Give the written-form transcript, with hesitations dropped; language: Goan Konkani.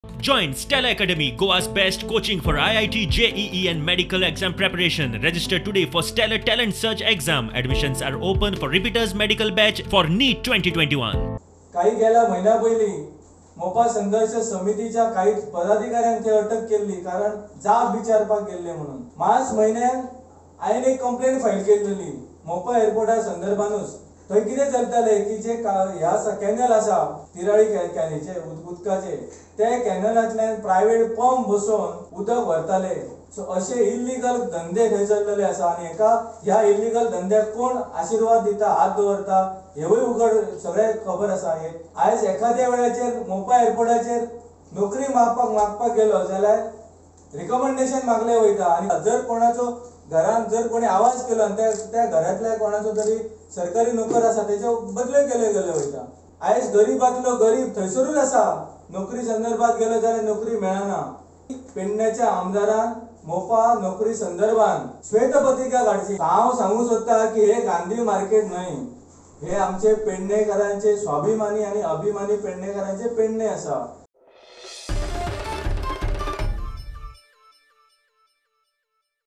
Join Stella Academy, Goa's best coaching for IIT, JEE and medical exam preparation. Register today for Stellar Talent Search exam. Admissions are open for repeaters medical batch for NEET 2021. काही गेल्या म्हयन्या पयलीं मोपा संघर्श समितीच्या काही पदाधिकाऱ्यांक थंय अटक केल्ली, कारण जाब विचारपाक गेल्ले म्हणून. मार्च म्हयन्यान हांवें एक कंप्लेन फायल केल्ली मोपा एअरपोर्टा संदर्भानूच. थंय कितें चलतालें की जे हे आसा कॅनल आसा तिराळी कॅनीचे उदकाचे, ते कॅनलांतल्यान प्रायवेट पंप बसोवन उदक व्हरताले. सो अशे इल्लिगल धंदे थंय चल्लेले आसा आनी हेका ह्या इल्लिगल धंद्याक कोण आशिर्वाद दिता, हात दवरता हेवूय उगड सगळ्यांक खबर आसा. हे आयज एखाद्या वेळाचेर मोपा एअरपोर्टाचेर नोकरी मागपाक गेलो जाल्यार रिकमेंडेशन मागले वयता आनी जर कोणाचो घरान जर कोणी आवाज केलो आनी त्या घरांतल्या कोणाचो तरी सरकारी नोकर आसा तेच्यो बदल्यो केले गेले वयता. आयज गरीबांतलो गरीब थंयसरूच आसा, नोकरी संदर्भात गेलो जाल्यार नोकरी मेळना. पेडण्याच्या आमदारान मोपा नोकरी संदर्भात श्वेतपत्रिका काडची. हांव सांगूंक सोदता की हे गांधी मार्केट न्हय, हे आमचे पेडणेकारांचे स्वाभिमानी आनी अभिमानी पेडणेकारांचे पेडणे आसा.